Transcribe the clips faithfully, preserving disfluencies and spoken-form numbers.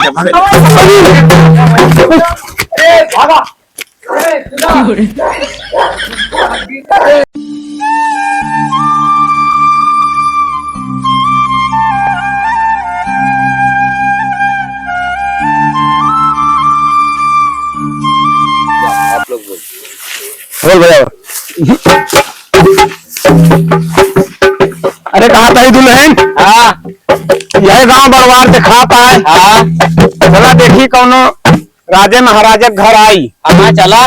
ए, भागा। आप लोग बोल। बोल भैया। अरे कहाँ तई दुल्हन? हाँ। यह गांव बरवार से खा पाए। हाँ। चला देखी कौनो राजे महाराजे के घर आई। हाँ, चला।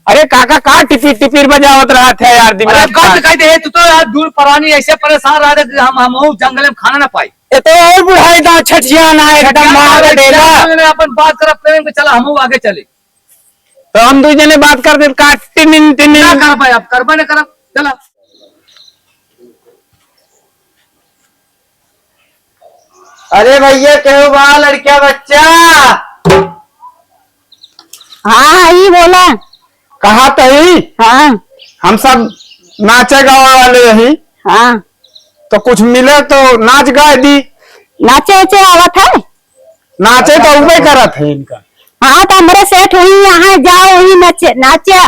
अरे काका, का टिपिर टिपिर बजावत रहत है यार, दिमाग अरे, का? कट कह दे, तू तो यार दूर परानी ऐसे परेशान रह दे, हम, हम वो जंगल में खाना ना पाई। ये तो और बुढ़ाई दा छठिया ना, एकदम छठिया मार ना, देला। जंगल में अपन बात करब, प्रेम के चला, हम आगे चले। तो हम दुई जने बात कर दे, का टिनिन टिनिन। ना करबे, अब करबे ना करब, चला। अरे भैया, केहू बा लड़किया बच्चा? हाँ, ई बोला। कहा तही? हाँ। हम सब नाचे गावे वाले यही। हाँ। तो कुछ मिले तो नाच गाए दी। नाचे उचे आवत है? नाचे तो उबे करत है इनका। हाँ, तो हमरे सेठ वही यहाँ जाओ, वही नाचे, नाचे।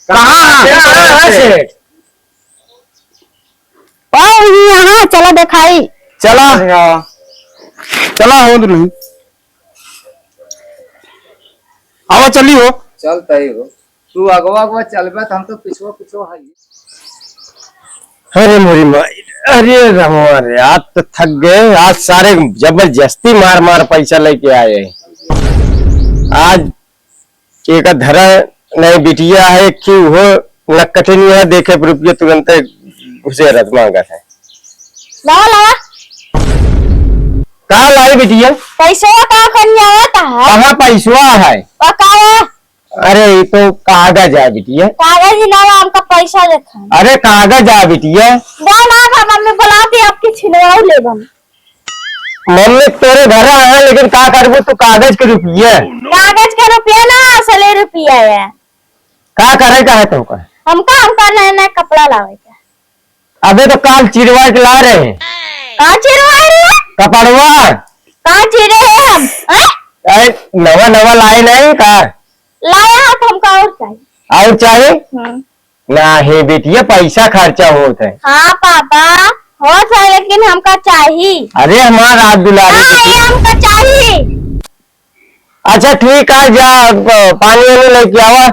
कहाँ? कहाँ है सेठ? ओ, वही यहाँ, चला देखाई। चला। अरे हाँ। चला हो दुल्हन। आवा चली हो। चल तई हो। तू अगवा अगवा चलबे त हम तो पिछवा पिछवा हई। अरे मोरी माई, अरे रमवा रे, आज तो थक गए। आज सारे जबरदस्ती मार मार पैसा लेके आए। आज एक धरा नहीं बिटिया है कि वो नकटिनिया देखे रुपये तुरंत घुसे रथ मांगत है। लावा, लावा। का लाई बिटिया? पैसवा का कन्या आवत है? कहाँ पैसवा है? पकावा। अरे, ये तो कागज है बिटिया। कागज ही लावा, हमका पैसा देखा। अरे, कागज है बिटिया। दो ना, अब मम्मी बुला दी, आपकी छिनवाऊ लेबन। मम्मी तोरे घर आए हैं, लेकिन का करबो तू कागज के रुपये? कागज के रुपया ना, असली रुपया है। का करे का है तोका? हमका, हमका नया नया कपड़ा लावे का। अबे तो काल चिरवा के ला रहे हैं। का चिरवा रहे हैं? कपड़वा। का चिरे है हम? हैं? अरे नवा नवा लाए नहीं का? लाया है तो हमका और चाहिए। और चाहिए? हम्म। नाही बिटिया, पैसा खर्चा होत है। हाँ पापा, होत है, लेकिन हमका चाही। अरे हमार रात दुलारी हाँ, बिटिया। ये हमका चाही। अच्छा ठीक है, जा प-, पानी वानी लेके आवा।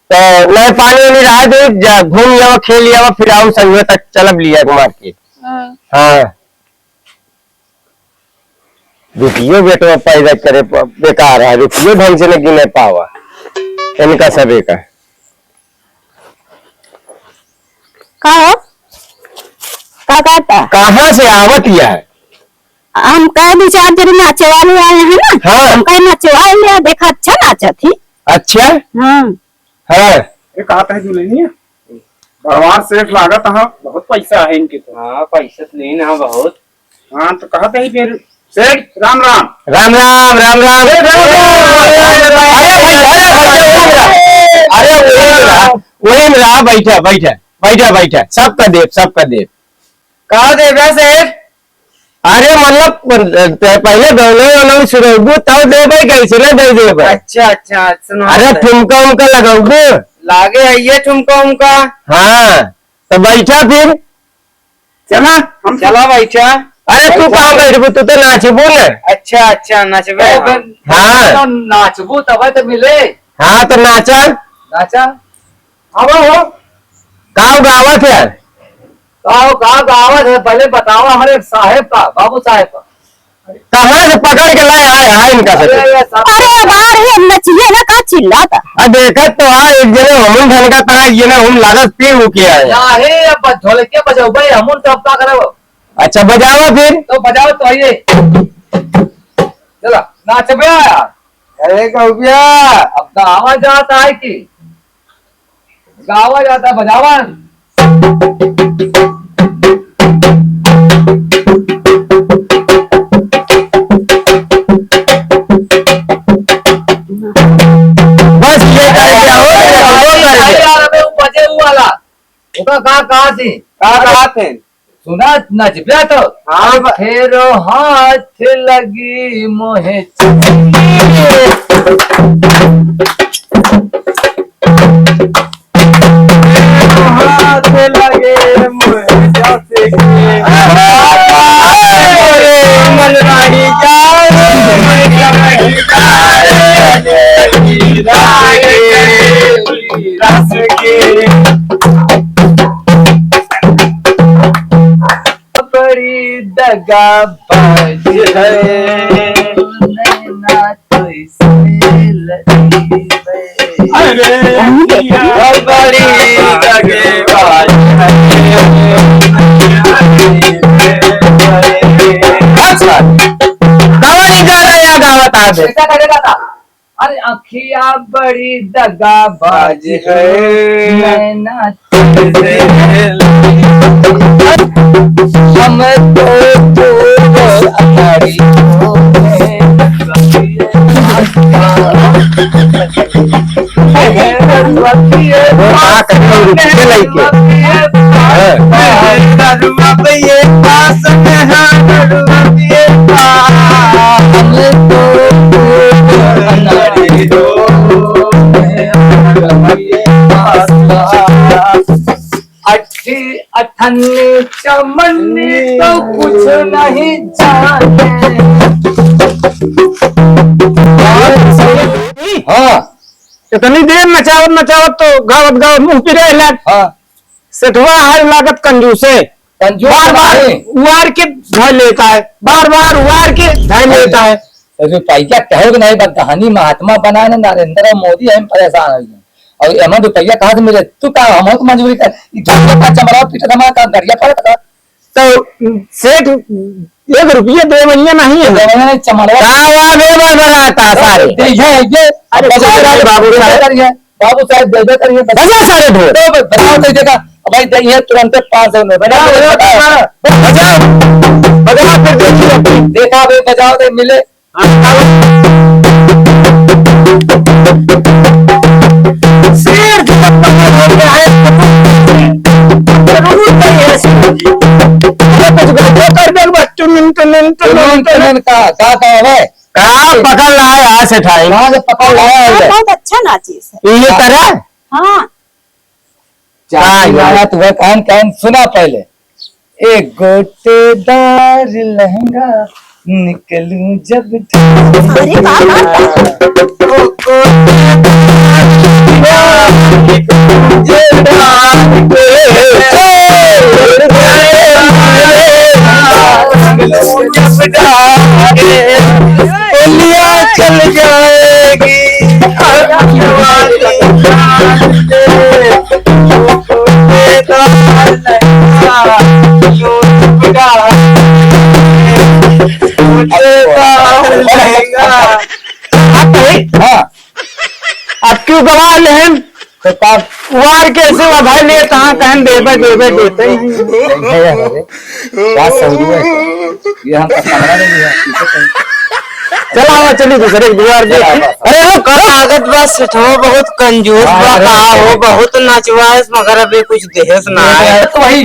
तो नहीं पानी वानी रहा दे, जा घूम आवा, खेल आवा, फिर आऊ संजय तक चलब लिया के मार के। हाँ। हाँ। बिटियो बेटवा पैदा करे प-, बेकार है, रुपयो ढंग से न गिने पावा इनका सबे का। का हो? का कहता? कहाँ से आवत यह? हम कहे दो चार जने नाचे वाले आए हैं ना, हाँ। हम कहे नचवाए ले, देखा अच्छा नाचत ही। अच्छा? हाँ। हाँ। ये कहा था दुल्हनिया? बड़वार सेठ लागत है, बहुत पैसा है इनके तो। हाँ, पैसा तो लेना है बहुत। हाँ, तो कहते ही फिर सेठ, राम राम। राम राम, राम राम। ए, राम राम। अरे, अरे, अरे, अरे, अरे, वही मिला, वही मिला, बैठा, बैठा, बैठा, बैठा, सबका देव, सबका देव। का देवे सेठ? अरे, मतलब, पहले गौनई वौनई सुनौबू, तब देबे, कैसे ना दे देबे। अच्छा, अच्छा, सुनो अरे, तो। ठुमका उमका लगौबू। लागे है ये ठुमका उमका। हाँ, तो बैठा फिर। चला, हम चला बैठा। अरे तू बैठा। कहाँ बैठबू? तू तो नाचबू ना। अच्छा, अच्छा, नाचबे। तो फिर हाँ। तो नाचबू तब तो मिले। हाँ, तो नाचा। नाचा। अब हो। का गावत है? का, का गावत है? पहले बताओ हमारे साहेब का, बाबू साहेब का। कहाँ से पकड़ के लाए आए हैं इनका से? अरे, ये सब अरे, बाहर ही हम नचिए ना, का चिल्लाता? आ, देखत तो आ, एक जने हमन ढनका था, ये ना हम लागत पी हो के आए। काहे अब ढोलकिया बजाओ भाई, हमन तो अब का करब? अच्छा, बजावा फिर। तो बजाओ तो आइए। चला, नाचबे यार। अरे, गौबिया। अब गावा जाता है कि? गावा जाता है, बजावा। बस ये कर दिया, हो गया, हो कर दिया। यार, अबे वो बजे वो वाला। ओका का, का थी? का, का थे? सुना, नचबे तो। हाँ, ब- फेरो हाथ लगी मोहे। हाथ लगे मोहे जस के। अरे, मन रही जाए, रही जाए, रस के। बड़ी दगाबाज है, नैना तो इसे लगी है। अरे, बड़ी दगाबाज है। अच्छा, कौन गाना या गावत आवे? कैसा करेगा था? अरे अखिया बड़ी दगाबाज है, नैना तुझसे। हम तो दूर अनाड़ी में। वो का करे, रुक के लइके। हाँ। अठी अठन्नी चमन्नी तो कुछ नहीं जाने। हाँ। इतनी देर नचावत नचावत तो गावत गावत मुंह पिराए लाग। हाँ। सेठवा है लागत कंजूसे। कंजूस बार बार नहीं। उवार के धर लेता है, बार बार उवार के धर लेता है। रुपया कहे के नहीं, बस कहानी महात्मा बनाए ना, नरेंद्र मोदी हम परेशान हो गए। और एमा रुपया कहाँ से मिले? तू का हम तो मजबूरी कर, ई ढोल का चमड़ा पीटत हमारा का गरिया पड़त का? तो सेठ एक रुपया देवनिया नहीं है। देवनिया नहीं, चमड़वा। का हुआ बे बड़बड़ाता सारे? दे, ये, ये, अरे बजाओ सारे रे, बाबू देबे साहब। करिए, बाबू साहब देबे करिए, बजा सारे ढोल। तो ब-, बजाओ तो देखा, अब भाई दे, ये तुरंत पाँच सौ में बजा, बजा, बजा, बजा। बजा, बजा, फिर देखिए। देखा भाई, बजाओ तो मिले। शेर जब प्रकट हो गया है, तो जरूर कोई है शेर जी। ये कुछ गलतियाँ कर दे, बस टुनन, टुनन, टुनन, टुनन, टुनन। टुनन का, का, का है? का पकड़ लाया है सेठाई? कहाँ से पकड़ लाया है? हाँ, बहुत अच्छा नाचिस है। ये तरह? हाँ। चाची हाँ, मारा तू है, कान, कान सुना पहले। एक गोटेदार लहंगा निकलूं जब अरे वाह, वाह, वाह। गोलियां चल जाएगी। हाँ। अब क्यों गवा लेहन? तो का वार कैसे हुआ भाई? ले कहाँ कहन देबे, देबे, देते ही। क्या सही है? ये हमका कमरा नहीं है, पीछे कहीं। चला आवा, चली दूसरे के दुआर पे। चला आवा। अरे वो करा आगत बा, सेठवा बहुत कंजूस हाँ, बा, अरे, का हो, अरे। बहुत नचवाइस, मगर अबे कुछ देहेस ना है। तो वही।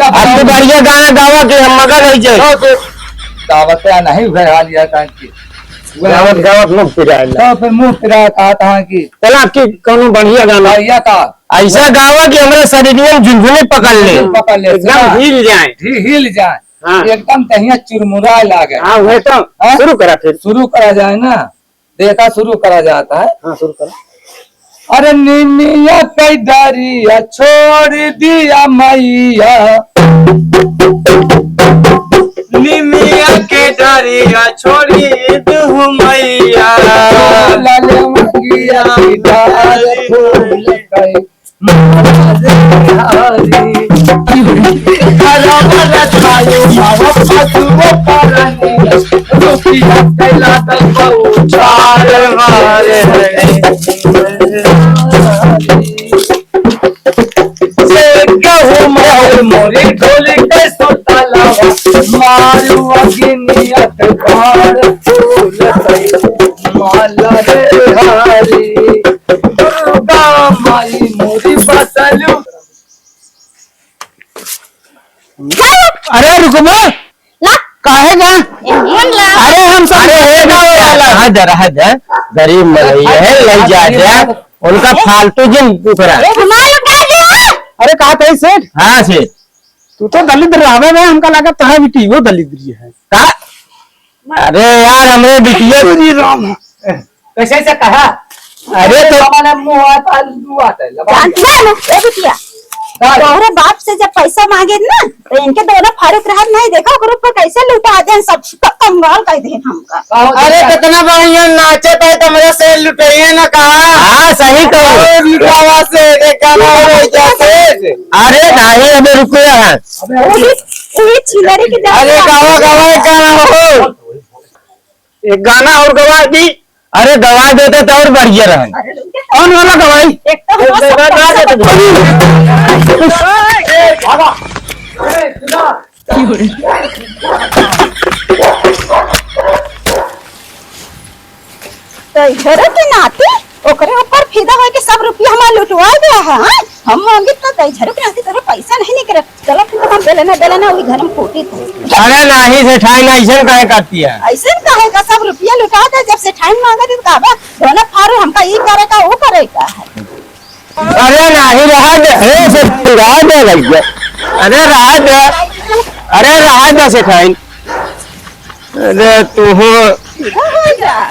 अब तू बढ़िया गाना गावा के हम मगन हो जाए। तो फिर दावत या नहीं हुआ हाल या कान की। गावत गावत मुंह पिराए ला। तो फिर मुंह पिराए कहा तहाँ की। चला आपकी कौनो बढ़िया गाना। बढ़िया का। ऐसा गावा कि हमरा शरीर में झुनझुनी पकड़ ले। पकड़ ले, एकदम सुना। हिल जाए। हि-, हिल जाए। हाँ। एकदम तहिया चुरमुराए लागे। हाँ, वह तो हाँ? शुरू करा फिर। शुरू करा जाए ना। देखा, शुरू करा जाता है। हाँ, शुरू करा। अरे निमिया के डरिया छोड़ दिया मैया। निमिया के डरिया छोड़ी दू मैया। लाल मंगिया की डाल फूल गई। मोरी ढोली के सुतलवा, मारू अग्नियत बार फूल सही, माला रे हारी। दुर्गा माई मोरी बसलू। अरे रुकबो। ला। काहे का? ए, मन ला। अरे हम सब अरे हे बाबा, रहा दे, रहा दे। गरीब मनई है, ले जा दे। उनका फालतू जिन उतरा। ए, हमार लुटा दे। अरे का कही सेठ? हाँ सेठ। तू तो दलिद्र रहबे बे, हमका लगा तोहार बेटी वो दलिद्री है। का? अरे यार, हमरे बिटिया तो जी राम है। कैसे से कहा? अरे तो हमारा मुंह आता, लुआ आता है, लगा दिया। जानते हैं ना, ए बिटिया, का? तोहरे बाप से जब पैसा मांगे ना, तो इनके दोनों फारूक रहत नहीं, देखा ओकर ऊपर कैसे लुटा दे, सब क-, कंगाल कर दे हमका। का हो अरे गया? कितना बढ़िया नाचत है, तो मेरे से लुटाइए ना कहा। हाँ, सही कहो। और लुटावा से, एक गाना हो गया से। अरे नहीं, अबे रुको यार। अबे वही, वही छिनरी की अरे गावा, गावा, एक गाना हो। एक गाना और गवा दी। अरे गवा देते तो और बढ़िया रहन। अरे रुक जा। कौन वाला गवाई? एक तो हम लोग सब गा देते। तो इधर के नाते ओकरे ऊपर फिदा होए के सब रुपया हमार लुटवा गया है, हाँ? हम मांगे तो दई झरुक रहती, तोरे पैसा नहीं निकले। चलो, फिर तो हम बेलना, बेलना वही घर में फूटी थे। अरे नाही सेठाइन, ऐसन काहे करती है? ऐसन काहे का? सब रुपया लुटा दे, जब सेठाइन मांगे थे, तो कहबे, "दोनों फारू हमका ई करे का, वो करे का है।" अरे नाही, रहा दे, अरे से रहा दे भैया। अरे रहा दे, अरे रहा दे सेठाइन। अरे तू हो। हो गया।